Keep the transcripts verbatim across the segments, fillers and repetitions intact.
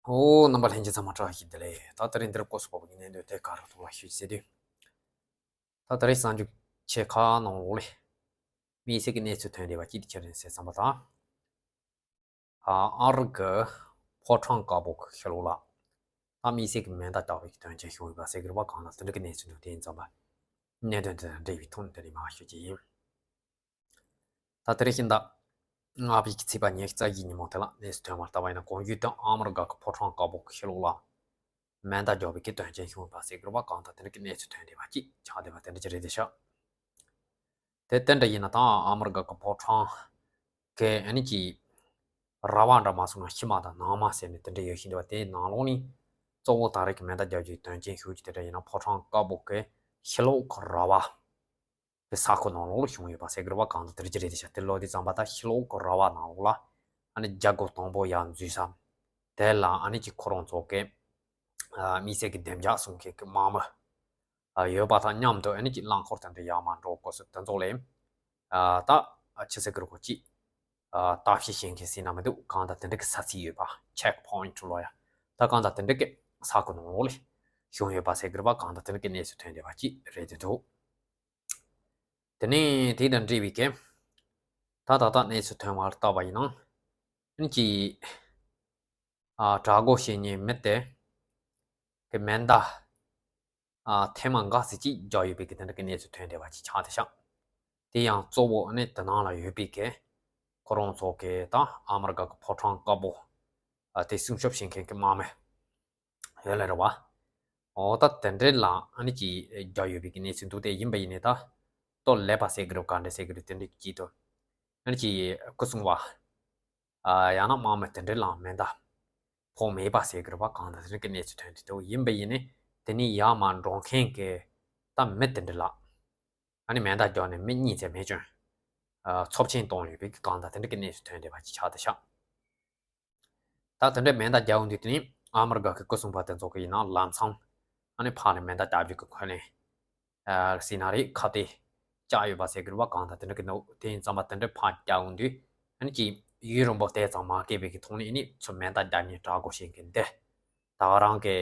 ཨོ། རྣམ་པ་ལྷན་རྒྱས་ཚང་མ་བཀྲ་ཤིས་བདེ་ལེགས། ད་དེ་རིང་འདིར་སྐོར་སུ་བབས་པའི་གནད་དོན་དེ་ག་རེ་ཐོག་ལ་ཞུ་ཟེར་དུས། ད་དེ་རིང་གསར་འགྱུར་ཆེ་ཁག་ནང་ལོགས་ལས་དམིགས་བསལ་གྱི་གནས་ཚུལ་ཐོན་བསྡད་པ་གཅིག་དེ་ཁྱེད་རང་གསན་བསམ་པ་དང་། ཨ་ཨ་རི་གི་ཕོ་བྲང་དཀར་པོ་གི་ཕྱི་ལོགས་ལ་ད་དམིགས་བསལ་གྱི་མེ་མདའ་བརྒྱབ་པའི་དོན་རྐྱེན་བྱུང་ཡོད་པ་ཟེར་གྱི་རེད་པ། གང་ལྟར་དེ་འདྲ་གི་གནས་ཚུལ་འདུག་དེ་ཡིན་ཙང་པ། གནད་དོན་དེ་དང་འབྲེལ་བའི་ཐོག་ནས་དེ་རིང་མར་ཞུ་རྒྱུ་ཡིན། ད་དེ་རིང་ཕྱི་ཟླ་ལྔ་པའི་ཚེས་པ་ཉི་ཤུ་རྩ་བཞིའི་ཉིན་མོ་དེ་ལ་གནས་ཚུལ་ཐོན་པར་ལྟ་བ་ཡིན་ན། གོང་ཞུས་དང་ཨ་མི་རི་ཀ་གི་ཕོ་བྲང་དཀར་པོ་གི་ཕྱི་ལོགས་ལ་མེ་མདའ་བརྒྱབ་པའི་གི་དོན་རྐྱེན་བྱུང་ཡོད་པ་ཟེར་གྱི་རེད་པ། གང་ལྟར་དེ་འདྲ་གི་གནས་ཚུལ་ཐོན་བསྡད་པ་གཅིག་ཆགས་བསྡད་པ་དེ་འདྲ་ཅིག་རེད་དེ་ཤག་དེ་དེ་འདྲ་ཡིན་ན་ད་ཨ་མི་རི་ཀ་གི་ཕོ་བྲང་གི་ཨ་ནི་ཀྱི་ར་བ་འདྲ་མ་སོང་ན་ཕྱི་མ་དང་ནང་མ་ཟེར་ནས་དེ་འདྲ་ཡོད་བཞིན་འདུག་པ། དེའི་ནང་ལོགས་ནས་གཙོ་བོ་ད་རེས་ཀྱི་མེ་མདའ་བརྒྱབ་རྒྱུའི་དོན་རྐྱེན་ཞུ་རྒྱུ་དེ་འདྲ་ཡིན་ན། ཕོ་བྲང་དཀར་པོ་གི་ཕྱི་ལོགས་ཀྱི་ར་བ་གི་ས་ཁུལ་ནང་ལོགས་ལ་བྱུང་ཡོད་པ་ཟེར་གྱི་རེད་པ། གང་ལྟར་དེ་འདྲ་ཅིག་རེད་དེ་ཤག་དེ་ལོ་དེ་ཙམ་པ་ད་ཕྱི་ལོགས་ཀྱི་ར་བ་ནང་ལོགས་ལ་ཨ་ནི་རྒྱལ་སྒོ་དང་པོ་ཡར་འཛུལ་ས། དེ་ལ་ཨ་ནི་ཀྱི་ཁོ་རང་ཚོ་གི་ཨ་དམིགས་བསལ་གྱི་བདེ་འཇགས་སྲུང་མཁན་གྱི་དམག་མི་ཨ་ཡོད་པ་དང་མཉམ་དུ་ཨ་ནི་ཀྱི་རླངས་འཁོར་དེ་འདྲ་ཡར་མར་འགྲོ་དགོས་ས་དེ་ཚོ་ལ་ཨ་ད་ཨ་ཆི་ཟེར་གྱི་རེད་གོ་ཅིག་ཨ་བརྟག་ཞིབ་བྱེད་མཁན་ཟེར་ན་མི་འདུག་གང་ལྟར་དེ་འདྲ་གི་ས་ཚིགས་ཡོད་པ། ཆེག་པོ་ཡིན་ཊི་ལབ་ཡ། ད་གང་ལྟར་དེ་འདྲ་གི་ས་ཁུལ་ནང་ལོགས་ལ་བྱུང་ཡོད་པ་ཟེར་གྱི་རེད་པ། གང་ལྟར་དེ་འདྲ་གི་གནས་ཚུལ་ཐོན་བསྡད་པ་ཅིག་རེད་དེ་འདུག་དེ་ནས་དེ་དང་འབྲེལ་བའི་གི་ད་ད་ལྟ་གནས་ཚུལ་ཐོན་པར་ལྟ་བ་ཡིན་ན། ཨ་ནི་ཀྱི་ཨ་དྲག་རྒོལ་བྱེད་མཁན་མི་དེ་གི་མེ་མདའ་ཨ་ཐེངས་མ་འགའ་ཞིག་ཅིག་བརྒྱབ་ཡོད་པའི་གི་དེ་འདྲ་གི་གནས་ཚུལ་ཐོན་བསྡད་པ་ཅིག་ཆགས་བསྡད་ཤག་དེ་ཡང་གཙོ་བོ་ཨ་ནི་དེ་ནང་ལ་ཡོད་པའི་གི་ཁོ་རང་ཚོ་གི་ད་ཨ་མི་རི་ཀ་གི་ཕོ་བྲང་དཀར་པོ་ཨ་དེ་སྲུང་སྐྱོབ་བྱེད་མཁན་གི་དམག་མི་ཡོད་ལེ་རེད་པ། འོ་ད་དེ་འདྲའི་ལ་ཨ་ནི་ཀྱི་བརྒྱབ་ཡོད་པའི་གི་གནས་ཚུལ་འདུག་དེ་ཡིན་པ་ཡིན་ནའི་ད་ལྟོ་ལེགས་པ་ཟེར་གི་རེད་ག་འདྲ་ཟེར་གི་རེད། དེ་འདྲའི་སྐྱིད་དོ། ཨ་ནི་ཀྱི་སྐུ་སྲུང་བ་ཨ་ཡང་ན་དམག་མི་དེ་འདྲའི་ལ་མེ་མདའ་ཕོག་མེད་པ་ཟེར་གི་རེད་པ། གང་ལྟར་དེ་འདྲའི་གི་གནས་ཚུལ་ཐོན་དེ་འདུག་ཡིན་པ་ཡིན་ནའི་དེ་ནས་ཡར་མར་འགྲོ་མཁན་གི་ད་མི་དེ་འདྲ་ལ་ཨ་ནི་མེ་མདའ་བརྒྱབ་ནས་མི་གཉིས་ཙམ་མེ་སྐྱོན་ཨ་ཚབས་ཆེན་བཏང་ཡོད་པའི་གི་གང་ལྟར་དེ་འདྲའི་གི་གནས་ཚུལ་ཐོན་བསྡད་པ་ཅིག་ཆགས་བསྡད་ཤག་ད་དེ་འདྲའི་མེ་མདའ་བརྒྱབ་ཡོང་དུས་དེ་ནི་ཨ་མི་རི་ཀ་གི་སྐུ་སྲུང་བ་དེ་ཚོ་གི་ཡིན་ན་ལམ་སང་ཨ་ནི་ཕར་ནས་མེ་མདའ་བརྒྱབ་རྒྱུ་གི་འཁོན་ལན་ཨ་ཟེར་ན་རེད། ཁ་གཏད་བཅག་ཡོད་པ་ཟེར་གི་རེད་པ། གང་ལྟར་དེ་འདྲ་གི་འདུག་དེ་ཡིན་ཙམ་པ་དེ་འདྲ་ཕར་བརྒྱབ་ཡོང་དུས་ཨ་ནི་ཀྱི་ཡུན་རིང་པོ་དེ་ཙམ་མ་བསྐྱལ་བའི་གི་ཐོག་ནས་ཨ་ནི་ཚུར་མེ་མདའ་བརྒྱབ་ནས་དྲག་རྒོལ་བྱེད་མཁན་འདི་ད་ག་རང་གི་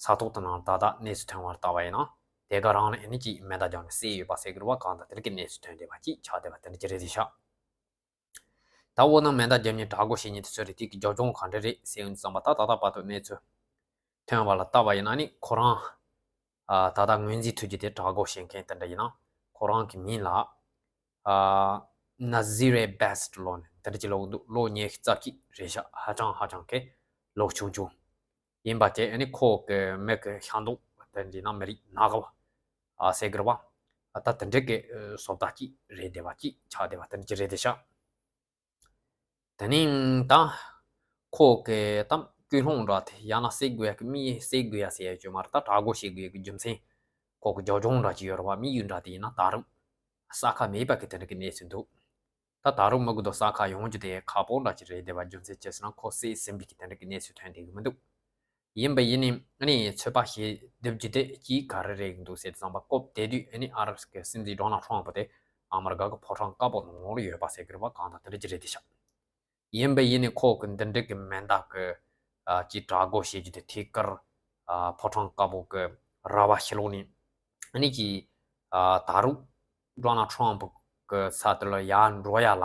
ས་ཐོག་དེ་ནང་ད་ལྟ་གནས་ཚུལ་ཐོན་པར་ལྟ་བ་ཡིན་ན་དེ་ག་རང་ལ་ཨ་ནི་ཀྱི་མེ་མདའ་བརྒྱབ་ནས་བསད་ཡོད་པ་ཟེར་གི་རེད་པ། གང་ལྟར་དེ་འདྲ་གི་གནས་ཚུལ་ཐོན་བསྡད་པ་ཅིག་ཆགས་བསྡད་པ་དེ་འདྲ་ཅིག་རེད་དེ་ཤག་ད་འོ་ན་མེ་མདའ་བརྒྱབ་མཁན་དྲག་རྒོལ་བྱེད་མཁན་དེ་ཚོ་རེད། དེ་གི་རྒྱབ་ལྗོངས་ག་འདྲ་རེད་ཟེར་ཡོང་དུས་ཙམ་པ་ད་ད་ལྟ་བར་དུ་གནས་ཚུལ་ཐོན་པ་ལ་བལྟ་བ་ཡིན་ན་ནི་ཁོ་རང་ཨ་ད་ལྟ་ངོས་འཛིན་ཐུབ་རྒྱུ་དེ་དྲག་རྒོལ་བྱེད་མཁན་དེ་འདྲ་ཡིན་ན་ཁོ་རང་གི་མིང་ལ་ཨ་ན་ཟི་རེ་བེ་སི་ལོ་ནས་དེ་འདྲ་ཅིག་ལོ་འདུག་ལོ་ཉི་ཤུ་རྩ་གཅིག་རེད་ཤག་ཧ་ཅང་ཧ་ཅང་གི་ལོ་ཆུང་ཆུང་ཡིན་པ་བཅས་ཨ་ནི་ཁོ་གི་མིག་གི་ཤ་མདོག་དེ་འདྲ་ཡིན་ན་མི་རིགས་ནག་པ་ཨ་ཟེར་གི་རེད་པ། ཨ་ད་དེ་འདྲ་གི་ཨ་བཟོ་ལྟ་གཅིག་རེད་བསྡད་པ་གཅིག་ཆགས་བསྡད་པ་དེ་འདྲ་ཅིག་རེད་དེ་ཤག་དེ་ནས་ད་ཁོ་གི་ད་ཀུན་སློང་འདྲ་དེ་ཡང་ན་བསད་དགོས་ཡ་གི་མི་བསད་དགོས་ཡ་ཟེར་ཡ་ཅིག་ཡོད་མ་རེད། ད་དྲག་རྒོལ་བྱེད་དགོས་ཡ་གི་རྒྱུ་མཚན་ཁོ་གི་རྒྱབ་ལྗོངས་འདྲ་ཅིག་ཡོད་རེད་པ། དམིགས་ཡུལ་འདྲ་དེ་ཡིན་ན་ད་རུང་ས་ཁ་མེད་པ་གི་དེ་འདྲ་གི་གནས་ཚུལ་འདུག་ད་ད་རུང་མི་དགོས་འདུག་ས་ཁ་ཡོང་རྒྱུ་དེ་ཁག་པོ་འདྲ་ཅིག་རེད་བསྡད་པ། རྒྱུ་མཚན་ཅི་ཟེར་ན་ཁོ་བསད་ཟིན་པའི་གི་དེ་འདྲ་གི་གནས་ཚུལ་ཐོན་བསྡད་གི་མི་འདུག་ཡིན་པ་ཡིན་ནའི་ཨ་ནི་ཚོད་དཔག་བྱེད་སྡོད་རྒྱུ་དེ་གཅིག་ག་རེ་རེད་འདུག་ཟེར་དུས་ཙམ་པ་སྐབས་དེ་དུས་ཨ་ནི་ཨ་རི་གི་སྲིད་འཛིན་ཌོ་ནལ་ཊམ་ཕུ་དེ་ཨ་མི་རི་ཀ་གི་ཕོ་བྲང་དཀར་པོ་ནང་ལོགས་ལ་ཡོད་པ་ཟེར་གི་རེད་པ། གང་ལྟར་དེ་འདྲ་ཅིག་རེད་དེ་ཤག་ཡིན་པ་ཡིན་ནའི་ཁོ་གི་འདི་འདྲ་གི་མེ་མདའ་གི་ཨ་ཅིག་དྲག་རྒོལ་བྱེད་རྒྱུ་དེ་ཐད་ཀར་ཨ་ཕོ་བྲང་དཀར་པོ་གི་ར་བ་ཕྱི་ལོགས་ནས་ཨ་ནི་ཀྱི་ཨ་ད་རུང་ཌོ་ནལ་ཊམ་ཕུ་གི་ས་དེ་ལ་ཡར་འགྲོ་ཡ་ལ་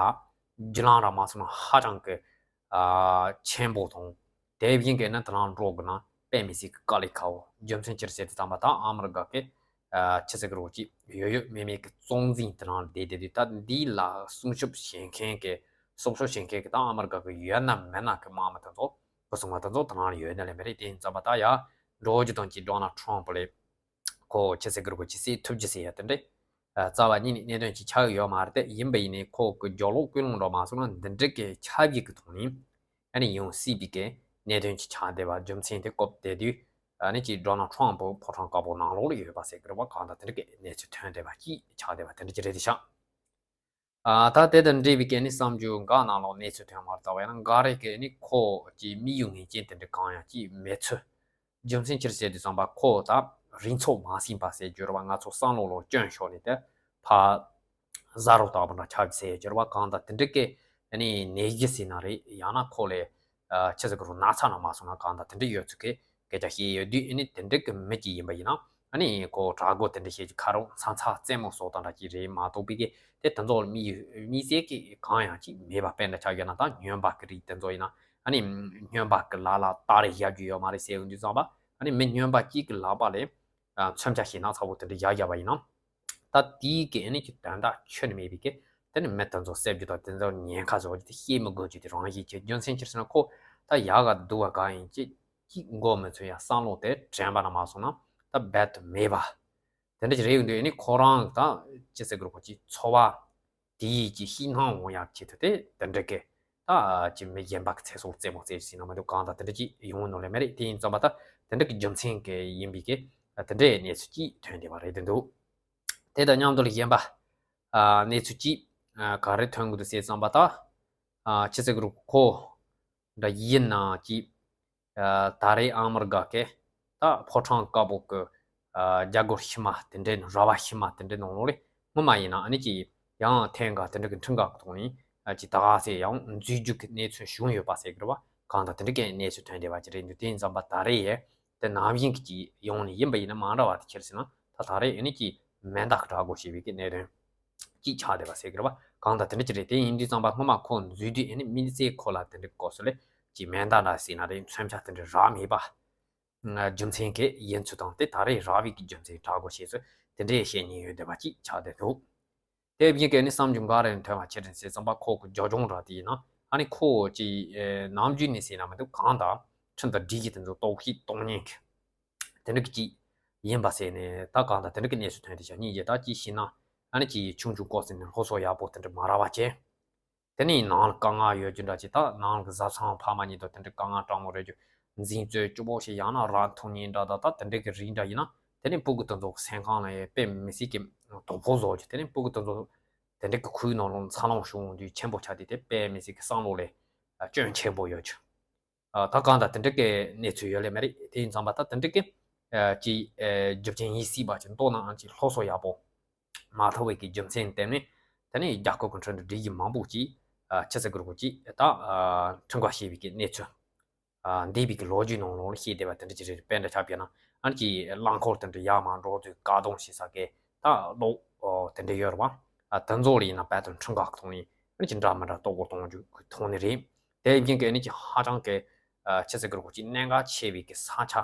བརྒྱུད་ལམ་ར་མ་སོང་ན་ཧ་ཅང་གི་ཨ་ཆེན་པོ་དང་། དེ་བཞིན་གྱི་ནི་དེ་ནང་འགྲོ་དགོས་ན་དཔེ་མི་སྲིད་ཀྱི་དཀའ་ལས་ཁག་པོ། རྒྱུ་མཚན་ཅི་རེད་ཟེར་དུས་ཙམ་པ་ད་ཨ་མི་རི་ཀ་གི་ཨ་ཆི་ཟེར་གི་རེད་གོ་ཅིག་ཡོད་ཡོད་མེད་མེད་ཀྱི་གཙང་འཛིན་དེ་ནང་བསྡད་བསྡད་དུས་ད་འདི་ལ་སྲུང་སྐྱོབ་བྱེད་མཁན་གྱི་སྲུང་སྐྱོབ་བྱེད་མཁན་གྱི་ད་ཨ་མི་རི་ཀ་གི་ཡོད་ན་མེད་ན་གི་དམག་མི་དེ་ཚོ་སྐུ་སྲུང་བ་དེ་ཚོ་དེ་ནང་ལ་ཡོད་ནི་ལས་མེད་རེད། དེ་ཡིན་ཙམ་པ་ད་ཡར་འགྲོ་རྒྱུ་དང་གཅིག་ཌོ་ནལ་ཊམ་ཕུ་ལས་ཁོ་ཆི་ཟེར་གི་རེད་གོ་ཅིག་བསད་ཐུབ་རྒྱུ་ཟེར་ཡ་དེ་འདྲ་ཨ་རྩ་བ་ཉིད་ནས་གནད་དོན་ཅིག་ཆགས་ཡོད་མ་རེད། དེ་ཡིན་པ་ཡིན་ནའི་ཁོ་གི་རྒྱབ་ལོགས་ཀུན་སློང་འདྲ་མ་སོང་ན་འདི་འདྲ་གི་ཆབས་ཅིག་གི་ཐོག་ནས་ཨ་ནི་ཡོང་སྲིད་པའི་གི་གནད་དོན་ཅིག་ཆགས་བསྡད་པ། རྒྱུ་མཚན་དེ་སྐབས་དེ་དུས་ཨ་ནི་ཅིག་ཌོ་ནལ་ཊམ་ཕུ་ཕོ་བྲང་དཀར་པོ་ནང་ལོགས་ལ་ཡོད་པ་ཟེར་གི་རེད་པ། གང་ལྟར་དེ་འདྲ་གི་གནས་ཚུལ་ཐོན་བསྡད་པ་ཅིག་ཆགས་བསྡད་པ་དེ་འདྲ་ཅིག་རེད་དེ་ཤག་ཨ་ད་དེ་དང་འབྲེལ་བའི་གི་ཨ་ནི་གསར་འགྱུར་འགའ་ནང་ལོགས་གནས་ཚུལ་ཐོན་པར་ལྟ་བ་ཡིན་ན་འགའ་རེ་གི་ཨ་ནི་ཁོ་ཅིག་དམིགས་ཡུལ་ངེས་ཅན་དེ་འདྲ་གང་ཡང་ཅིག་མེད་ཚུལ། རྒྱུ་མཚན་ཅི་རེད་ཟེར་དུས་ཙམ་པ་ཁོ་ད་རིག་ཚོགས་མ་ཟིན་པ་ཟེར་རྒྱུ་རེད་པ། ང་ཚོ་བསམ་བློ་ལོག་སྐྱོན་ཤོར་ནས་དེ་ཕར་ཟ་རོ་ལྟ་བུ་འདྲ་ཆགས་ཀྱི་ཟེར་རྒྱུ་རེད་པ། གང་ལྟར་དེ་འདྲ་གི་ཨ་ནི་ནད་གཞི་ཟེར་ན་རེད། ཡང་ན་ཁོ་ལས་ ཨ་ཆི་ཟེར་དགོས་རུང་ན་ཚ་ན་མ་སོང་ན་གང་ལྟར་དེ་འདྲ་ཡོད་ཚུལ་གྱི་སྐད་ཆ་བཤད་ཡོད་དུས། ཨ་ནི་དེ་འདྲ་གི་མི་གཅིག་ཡིན་པ་ཡིན་ན། ཨ་ནི་ཁོ་དྲག་རྒོལ་དེ་འདྲ་བྱེད་ཀྱི་ཁ་རོག་ཚ་ཚ་རྩེད་མོ་སོགས་དང་འདྲ་གཅིག་རེད་མ་གཏོགས་པའི་གི་དེ་དེ་ཚོ་མི་ཡི་མི་ཟེར་གི་གང་ཡང་ཅིག་མེད་པ། དཔེར་ན་ཆ་བཞག་ན་ད་སྨྱོན་པ་གི་རིགས་དེ་ཚོ་ཡིན་ན། ཨ་ནི་སྨྱོན་པ་གི་ལག་ལ་སྟ་རེ་བཞག་རྒྱུ་ཡོད་མ་རེད་ཟེར་ཡོང་དུས་ཙམ་པ། ཨ་ནི་མི་སྨྱོན་པ་གཅིག་གི་ལག་པ་ལས་ཨ་མཚོན་ཆ་ཞེ་ན་ཚ་པོ་དེ་འདྲ་བཞག་བཞག་པ་ཡིན་ན། ད་དེའི་གི་ཨ་ནི་ཀྱི་དོན་དག་ཁྱོན་ནས་མེད་པའི་གི་དེ་ནི་མི་དེ་ཚོ་བསད་རྒྱུ་དང་དེ་ཚོ་ཉེན་ཁ་བཟོ་རྒྱུ་དེ་བཤད་མི་དགོས་རྒྱུ་དེ་རང་བཞིན་གྱི་རྒྱུ་མཚན་ཅི་ཟེར་ན། ཁོ་ད་ཡག་ག་སྡུག་ག་གང་ཡིན་ཅིག་ཅིག་མགོ་མི་ཚོས་ཡང་བསམ་བློ་དེ་དྲན་པ་ན་མ་སོང་ན་ད་རྦད་དེ་མེད་པ། དེ་འདྲ་ཅིག་རེད་ཡོང་དུས། ཨ་ནི་ཁོ་རང་ད་ཅི་ཟེར་དགོས་རུང་ཁོ་ཅིག་འཚོ་བ་དེ་ཡི་ཅིག་ཤིང་ནང་འོང་ཡག་ཆེད་དུ་དེ་དེ་འདྲ་གི་ད་ཅིག་མི་གཞན་པ་གི་ཚེ་སྲོག་རྩེད་མོ་རྩེད་ཟིན་ན་མི་འདུག་གང་ལྟར་དེ་འདྲ་ཅིག་ཡོང་ནོ་ལེ་མ་རེད། དེ་ཡིན་ཙམ་པ་ད་དེ་འདྲ་གི་རྒྱུ་མཚན་གི་ཡིན་པའི་གི་དེ་འདྲའི་གནས་ཚུལ་ཅིག་ཐོན་བསྡད་པ་རེད་འདུག་དེ་དང་མཉམ་དུ་ལ་གཞན་པ་ཨ་གནས་ཚུལ་ཅིག་ཨ་ག་རེ་ཐོན་གི་འདུག་ཟེར་ཙམ་པ་ད། ཨ་ཅི་ཟེར་དགོས་རུང་ཁོ་འདྲ་ཡིན་ན་ཅིག་ཨ་ད་རེས་ཨ་མི་རི་ཀ་གི་ད་ཕོ་བྲང་དཀར་པོ་གི་ཨ་རྒྱ་སྒོར་ཕྱི་མ་དེ་འདྲའི་ནང་། ར་བ་ཕྱི་མ་དེ་འདྲའི་ནང་ལོགས་ལ་སྔོན་མ་ཡིན་ན་ཨ་ནི་ཅིག་ཡང་ཐེངས་འགའ་དེ་འདྲ་གི་འཕྲིན་ཁང་གི་ཐོག་ནས་ཨ་ཅིག་ད་ག་ཟེ་ཡང་འཛུལ་རྒྱུ་གི་གནས་ཚུལ་བྱུང་ཡོད་པ་ཟེར་གི་རེད་པ། གང་ལྟར་དེ་འདྲ་གི་གནས་ཚུལ་ཐོན་བསྡད་པ་ཅིག་རེད་འདུག་དེ་ཡིན་ཙམ་པ་ད་རེས་ཡ་དེ་ནམ་ཡིན་གི་ཅིག་ཡོང་ནས་ཡིན་པ་ཡིན་ན་མ་འདྲ་བ་དེ་ཁྱེར་ཟིན་ན། ད་ད་རེས་ཨ་ནི་ཅིག་མེ་མདའ་གི་དྲག་རྒོལ་བྱས་པའི་གི་གནད་དོན་ཅིག་ཆགས་བསྡད་པ་ཟེར་གི་རེད་པ། གང་ལྟར་དེ་འདྲ་ཅིག་རེད། དེ་ཡིན་དུས་ཙམ་པ་སྔོན་མ་ཁོ་འཛུལ་དུས་ཨ་ནི་མི་ཚེ་ཁོ་ལ་དེ་འདྲའི་སྐབས་སུ་ལས་ཅིག་མེ་མདའ་འདྲ་ཟེར་ན་རེད། མཚོན་ཆ་དེ་འདྲ་རག་མེད་པ་རྒྱུ་མཚན་གྱི་ཡིན་ཚུལ་དང་། དེ་ད་རེས་རག་པའི་གི་རྒྱུ་མཚན་དྲག་རྒོལ་བྱས་ཚུལ་དེ་འདྲའི་བཤད་མཁན་ཡོད་བསྡད་པ་ཅིག་ཆགས་བསྡད་འདུག་དེ་བཞིན་གྱི་ཨ་ནི་བསམ་རྒྱུ་འགའ་རེ་ཐོན་པ་ཅི་རེད་ཟེར་ཙམ་པ། ཁོ་གི་རྒྱབ་ལྗོངས་འདྲ་དེ་ཡིན་ན་ཨ་ནི་ཁོ་ཅིག་ནམ་རྒྱུན་ནས་ཟེར་ན་མི་འདུག་གང་ལྟར་ཁྲིམས་དང་སྒྲིག་གཞི་དེ་ཚོ་གཏོར་བཤིག་གཏོང་མཁན་གྱི་དེ་འདྲ་གི་ཅིག་ཡིན་པ་ཟེར་ནས་ད་གང་ལྟར་དེ་འདྲ་གི་གནས་ཚུལ་ཐོན་བསྡད་ཤག་སྙིང་རྗེ། ད་ཅིག་བྱས་ན་ཨ་ནི་ཅིག་ཆུང་ཆུང་སྐབས་སུ་ནས་སློབ་གསོ་ཡག་པོ་དེ་འདྲ་མ་རག་པ་བྱས། དེ་ནས་ནང་ལ་དཀའ་ངལ་ཡོད་རྒྱུ་འདྲ་ཅིག་ད་ནང་ལ་བཟའ་ཚང་ཕ་མ་གཉིས་དང་དེ་འདྲ་དཀའ་ངལ་དྲག་མོ་རེད་རྒྱུ། འཛིན་རྩོད་སྐྱོ་པོ་ཞིག་ཡང་ན་རག་ཐུབ་མཁན་འདྲ། ད་ད་དེ་འདྲ་གི་རིགས་འདྲ་ཡིན་ན་དེ་ནས་སྤུ་གུ་དེ་ཚོ་སེམས་ཁམས་ལ་དཔེ་མི་སྲིད་ཀྱི་དོ་ཕོག་བཟོ་རྒྱུ། དེ་ནས་སྤུ་གུ་དེ་ཚོ་དེ་འདྲ་གི་ཁུལ་ནང་ལོགས་འཚར་ལོངས་བྱུང་འོང་དུས་ཆེན་པོ་ཆགས་དུས་དེ་དཔེ་མི་སྲིད་ཀྱི་བསམ་བློ་ལ་སྐྱོན་ཆེན་པོ་ཡོད་རྒྱུ། ཨ་ད་གང་ལྟར་དེ་འདྲ་གི་གནས་ཚུལ་ཡོད་ལེ་མ་རེད། དེ་ཡིན་ཙམ་པ་ད་དེ་འདྲ་གི་ཨ་ཅིག་ཨ་རྒྱུ་རྐྱེན་ཡིན་སྲིད་པ་ཅིག་མདོར་ན་ཨ་ཅིག་སློབ་གསོ་ཡག་པོ་མ་ཐོབ་པའི་གི་རྒྱུ་མཚན་བརྟེན་ནས། དེ་ནས་རྒྱལ་ཁབ་ཀྱི་ཁྲོད་དུ་སྒྲིག་གཞི་མང་པོ་ཅིག་ཨ་ཅི་ཟེར་དགོས་རུང་ཅིག་ད་ཨ་ཁྲིམས་ཁང་བྱས་པའི་གི་གནས་ཚུལ། ཨ་འདས་པའི་གི་ལོ་རྒྱུས་ནང་ལོགས་ལ་བཤད་བསྡད་པ་དེ་འདྲ་ཅིག་རེད། དཔེར་ན་ཆ་བཞག་ན་ཨ་ནི་ཅིག་རླངས་འཁོར་དེ་འདྲ་ཡར་མར་འགྲོ་དུས་བཀག་སྡོམ་བྱེད་ས་གི་ད་གློག་ཨོ་དེ་འདྲ་ཡོད་རེད་པ། ཨ་དེ་ཚོ་ལ་ཡིན་ན་བལ་དང་ཁྲིམས་ཁང་གི་ཐོག་ནས་ཨ་ནི་ཅིག་འདྲ་མི་འདྲ་གཏོར་རྒོལ་གཏོང་རྒྱུ་གི་ཐོག་ནས་རེད། དེ་བཞིན་གི་ཨ་ནི་ཅིག་ཧ་ཅང་གི་ཨ་ཅི་ཟེར་དགོས་རུང་ཅིག་གནད་འགག་ཆེ་བའི་གི་ས་ཆ་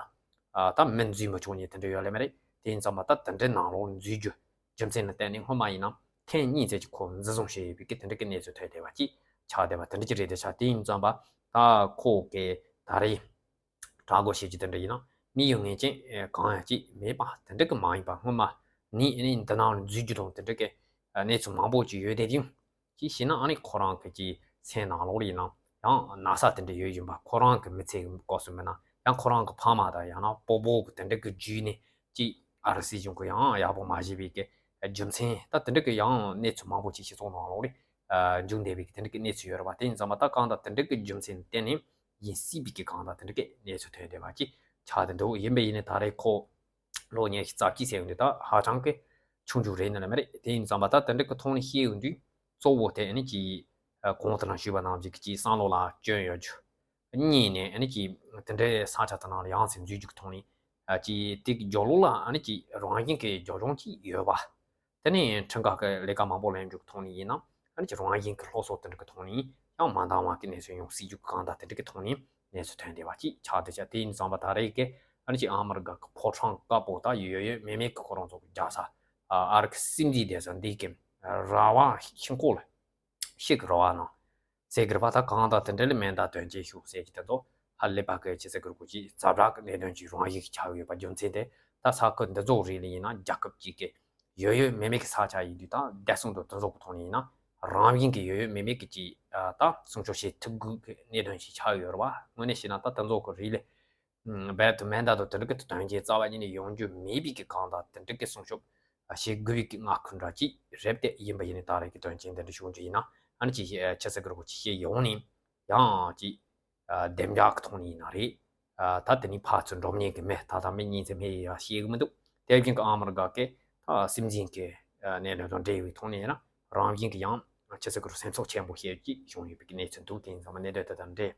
ཨ་ད་མི་འཛུལ་མི་ཆོག་མཁན་དེ་འདྲ་ཡོད་ལེ་མ་རེད། དེ་ཡིན་ཙམ་པ་ད་དེ་འདྲའི་ནང་ལོགས་འཛུལ་རྒྱུ་རྒྱུ་མཚན་ལ་བརྟེན་ནས་སྔོན་མ་ཡིན་ན་ཐེངས་གཉིས་ཙམ་ཅིག་ཁོ་འཛིན་བཟུང་བྱས་ཡོད་པའི་གི་དེ་འདྲ་གི་གནས་ཚུལ་ཐོན་བསྡད་པ་ཅིག་ཆགས་བསྡད་པ་དེ་འདྲ་ཅིག་རེད་བསྡད་ཤག་དེ་ཡིན་ཙམ་པ་ད་ཁོ་གི་ད་རེས་དྲག་རྒོལ་བྱེད་རྒྱུ་དེ་འདྲ་ཡིན་ན་དམིགས་ཡུལ་ངེས་ཅན་ཨེ་གང་ཡང་ཅིག་མེད་པ་དེ་འདྲ་གི་མ་ཡིན་པ། སྔོན་མ་ནས་ཨ་ནི་འདི་ནང་ལ་འཛུལ་རྒྱུ་དང་དེ་འདྲ་གི་ཨ་གནས་ཚུལ་མང་པོ་ཅིག་ཡོད་བསྡད་དུས། ཅིག་བྱས་ན་ཨ་ནི་ཁོ་རང་གི་ཅིག་སེམས་ནང་ལོགས་ལ་ཡིན་ན་ཡང་ན་ཚ་དེ་འདྲ་ཡོད་བཞིན་པ། ཁོ་རང་གི་མི་ཚེ་གི་སྐབས་སུ་མིན་ན་ཡང་ཁོ་རང་གི་ཕ་མ་དང་ཡང་ན་སྤོ་བོ་གི་དེ་འདྲ་གི་བརྒྱུད་ནས་ཅིག་ཨ་རི་སྲིད་གཞུང་གི་ཡང་ཡག་པོ་མ་བྱས་པའི་གི་རྒྱུ་མཚན། ད་དེ་འདྲ་གི་ཡང་གནས་ཚུལ་མང་པོ་ཅིག་སྤྱི་ཚོགས་ནང་ལོགས་ལ་ཨ་འབྱུང་བསྡད་པའི་གི་དེ་འདྲ་གི་གནས་ཚུལ་ཡོད་རེད་པ། དེ་ཡིན་ཙང་མ་ད་གང་ལྟར་དེ་འདྲ་གི་རྒྱུ་མཚན་བརྟེན་ནས་ཡིན་སྲིད་པའི་གི་གང་ལྟར་དེ་འདྲ་གི་གནས་ཚུལ་ཐོན་བསྡད་པ་ཅིག་ཆགས་བསྡད་འདུག་ཡིན་པ་ཡིན་ནའི་ད་རེས་ཁོ་ལོ་ཉི་ཤུ་རྩ་གཅིག་ཟེར་ཡོང་དུས་ད་ཧ་ཅང་གི་ཆུང་ཆུང་རེད་ནི་ལ་མ་རེད། དེ་ཡིན་ཙང་མ་ད་དེ་འདྲ་གི་ཐོག་ནས་བཤད་ཡོང་དུས་གཙོ་བོ་དེ་ཨ་ནི་ཅིག་ཨ་གོང་དུ་ལ་ཞུས་པ་ནང་བཞིན་གྱི་ཅིག་བསམ་བློ་ལ་སྐྱོན་ཡོད་རྒྱུ། གཉིས་ནས་ཨ་ནི་ཅིག་དེ་འདྲའི་ས་ཆ་དེ་ནང་ལ་ཡང་སེ་འཛུལ་རྒྱུ་གི་ཐོག་ནས་ཨ་ཅིག་དེ་གི་རྒྱབ་ལོགས་ལ་ཨ་ནི་ཅིག་རང་བཞིན་གྱི་རྒྱབ་ལྗོངས་ཅིག་ཡོད་པ། དེ་ནས་ཁྲིམས་ཁང་གི་ལས་ཀ་མང་པོ་ལེན་རྒྱུ་གི་ཐོག་ནས་ཡིན་ན་ཨ་ནི་ཅིག་རང་བཞིན་གྱི་སློབ་གསོ་དེ་འདྲ་གི་ཐོག་ནས་ཡང་མ་འདང་བ་གི་གནས་ཚུལ་ཡོང་སྲིད་རྒྱུ་གང་དང་དེ་འདྲ་གི་ཐོག་ནས་གནས་ཚུལ་ཐོན་བསྡད་པ་ཅིག་ཆགས་བསྡད་ཤག་དེ་ཡིན་ཙང་མ་ད་རེས་ཀྱི་ཨ་ནི་ཅིག་ཨ་མི་རི་ཀ་གི་ཕོ་བྲང་དཀར་པོ་ད་ཡོད་ཡོད་མེད་མེད་ཀྱི་ཁོ་རང་ཚོ་གི་རྒྱག་ས་ཨ་ཨ་རི་གི་སྲིད་འཛིན་བསྡད་ས་འདི་གི་ར་བ་ཤིང་ཀོ་ལ་ཤིག་གི་ར་བ་ནང་ཟེར་གི་རེད་པ། ད་གང་ལྟར་དེ་འདྲ་ལ་མེ་མདའ་དོན་རྐྱེན་ཤོག་ཟེར་གྱི་དེ་ཚོ་ཧ་ལས་པ་གི་ཅི་ཟེར་གི་རེད། ཅིག་ཛ་དྲག་གི་གནད་དོན་ཅིག་རང་བཞིན་གྱི་ཆགས་ཡོད་པ་རྒྱུ་མཚན་དེ་ད་ས་ཁུལ་འདི་ཚོ་རིགས་ལ་ཡིན་ན་རྒྱལ་ཁབ་ཅིག་གི་ཡོད་ཡོད་མེད་མེད་ཀྱི་ས་ཆ་ཡིན་དུས་ད་བདེ་སྲུང་དང་དེ་ཚོ་གི་ཐོག་ནས་ཡིན་ན་རང་བཞིན་གྱི་ཡོད་ཡོད་མེད་མེད་ཀྱི་ཅིག་ད་སྲུང་སྐྱོབ་བྱེད་ཐུབ་དགོས་ཀྱི་གནད་དོན་ཞིག་ཆགས་ཡོད་རེད་བ། དངོས་གནས་བཤད་ན་ད་དེ་ཚོ་གི་རིགས་ལ་རྦད་དེ་མེ་མདའ་དང་དེ་འདྲ་གི་དོན་རྐྱེན་རྩ་བ་ཉིད་ནས་ཡོང་རྒྱུ་མེད་པའི་གི་གང་ལྟར་དེ་འདྲ་གི་སྲུང་སྐྱོབ་བྱེད་དགོས་པའི་གི་མངའ་ཁུལ་འདྲ་ཅིག་རེད་དེ། ཡིན་པ་ཡིན་ནའི་ད་རེས་ཀྱི་དོན་རྐྱེན་དེ་འདྲ་བྱུང་རྒྱུ་ཡིན་ན་ཨ་ནི་ཅིག་ཆི་ཟེར་གི་རེད། ཅིག་བཤད་ཡོང་ནས་ཡང་ཅིག་བདེ་འཇགས་ཀྱི་ཐོག་ནས་ཡིན་ན་རེད། ད་དེ་ནས་ཕར་ཚུར་འགྲོ་མཁན་གྱི་མི་ད་ལྟ་མི་གཉིས་ཙམ་མེད་ཡ་ཤེས་གི་མི་འདུག་དེ་བཞིན་གྱི་ཨ་མི་རི་ཀ་གི་ད་སྲིད་འཛིན་གྱི་གནད་དོན་དང་འབྲེལ་བའི་ཐོག་ནས་ཡིན་ན་རང་བཞིན་གྱི་ཡང་ཆི་ཟེར་གི་རེད། སེམས་ཚོར་ཆེན་པོ་བཤད་ཀྱི་བྱུང་ཡོད་པའི་གནས་ཚུལ་འདུག་དེ་ཡིན་ཙང་མ་གནད་དོན་དེ་དང་འབྲེལ་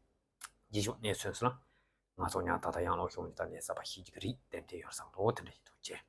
རྗེས་ཕྱོགས་གནས་ཚུལ་སོགས་ལ་ང་ཚོ་ཡང་ད་ལྟ་ཡང་ལོག་ཤོག་མི་ད་ནས་གསར་པ་ཤེས་ཀྱི་རེད། ཏན་ཏན་ཡོད་བསམ་འདུག་དེ་འདྲ་ཞིག་འདུག་ཅེས།